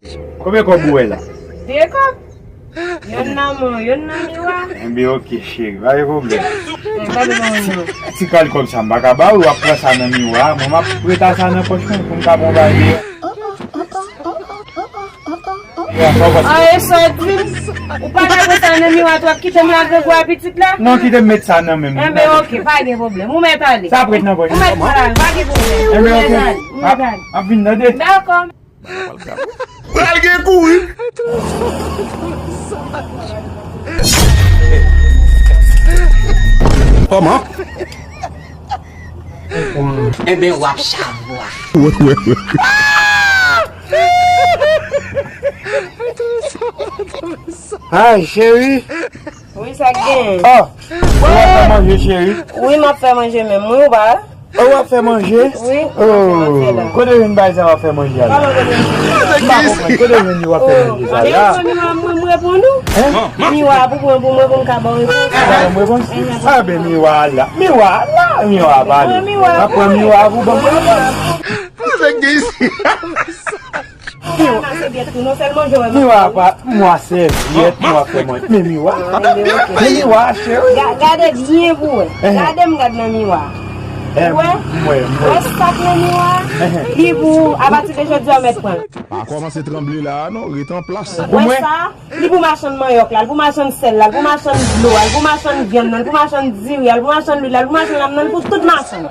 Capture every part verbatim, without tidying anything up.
Konbyen kòb ou wè la? De kòb. Yonn nan men w, yonn nan miwa. Enben, oke, cheri, pa gen pwoblèm. Eh, pa de pwoblèm. Ti kal kòb sa, m pa ka ba ou, w ap pran sa nan miwa, mwen m ap preta sa nan pòch mwen pou m ka bon bagay. Ah, e sa w di m? Ou pa ka pran sa nan miwa, w ap kite m la, grangou a pitit la? Non, kite m met sa nan men m. Enben, oke, pa gen pwoblèm. Ou mèt ale. Sa ap ret nan pòch mwen. Ou mèt pran la, pa gen pwoblèm. Enben, oke. Ou mèt ale, ou mèt ale. M ap vin tande. Dakò. Pral gen kouri. Kòman? Enben, w ap chavwa. Ay, cheri. Wi, sa k gen? Oh, ou ap fè manje, cheri? Wi, m ap fè manje menm. Wi, ou pa? Oh, w ap fè manje? Wi, m ap fè manje la. Kote w jwenn bagay sa w ap fè manje a la? Kòman kote m jwenn? M pa konprann. Kote w jwenn li w ap fè manje sa la? Telefòn miwa mwen, m reponn ou. Hein? Miwa pou pran pou mwen pou m ka ba w repons. Ou ka ban m repons? Ah, ben, miwa la. Miwa la, miwa pale. Pran miwa. Ap pran miwa pou ban m repons. Sa k gen isi? Miwa pa, mwa sèvyèt, mwa fè manje. Men miwa. Men miwa, cheri. Ga-, gade byen pou wè. Gade m gad nan miwa. Ou wè? Wè sa k nan miwa? Li pou, apati de jodi a, w mèt pran l. Pa kòmanse tranble la a non, ret an plas. Wè sa? Li pou machann manyòk la, li pou machann sèl la, li pou machann dlo a, li pou machann vyann nan, li pou machann diri a, li pou machann lwil la, li pou machann lam nan, li pou tout machann.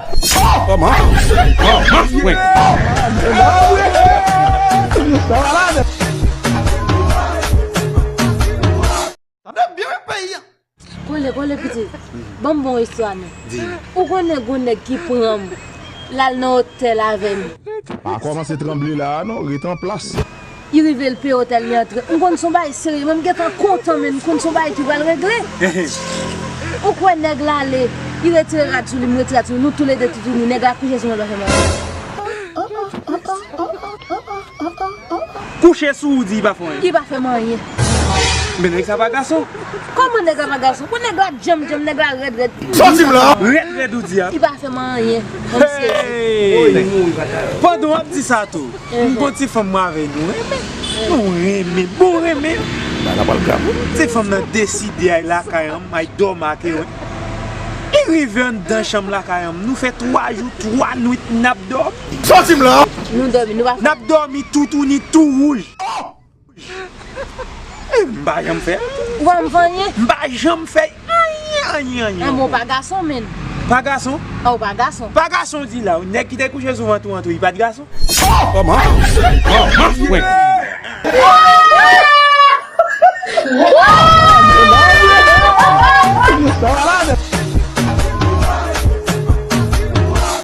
Kòman? Kòman? Wi. Tande byen wi peyi a. Kole, kole pitit. Ban m bon istwa non. Di. Ou konnen gon nèg ki pran m, l al nan otèl avè m. Pa kòmanse tranble la a non, ret an plas. Li rive, l peye otèl, li antre. M konn se yon bagay serye, men m gentan kontan, men m konn se yon bagay ki pral regle. Ou kwè nèg la ale, li retire rad sou li, m retire rad sou li, nou toulede toutouni, nèg la kouche sou mwen, l pa fè m anyen. Kouche sou ou di li pa fè w anyen? Li pa fè m anyen. Men nèg sa pa gason. Kòman nèg la pa gason? Pou nèg la djanm djanm, nèg la rèd rèd. Sòti m la! Rèd rèd ou di a? Li pa fè m anyen. Kòmsi. Hey! Pandan w ap di sa tou, m gon ti fanm mwen avè nou renmen. Nou renmen, bon renmen. Bagay la pral grav wi. Ti fanm nan deside ay lakay an, ay dòmi ak yo. Li rive anndan chanm lakay an, nou fè twa jou, twa nwit n ap dòmi. Sòti m la! Nou dòmi, nou pa fè. N ap dòmi toutouni tou wouj. E m pa janm fè. Ou pa janm fè anyen? M pa janm fè anyen, anyen, anyen. An, men w pa gason, menn. Pa gason? A, w pa gason. Pa gason, di la. Nèg ki te kouche sou vant ou, vant ou, li pa t gason? Kòman? Kòman? Wi.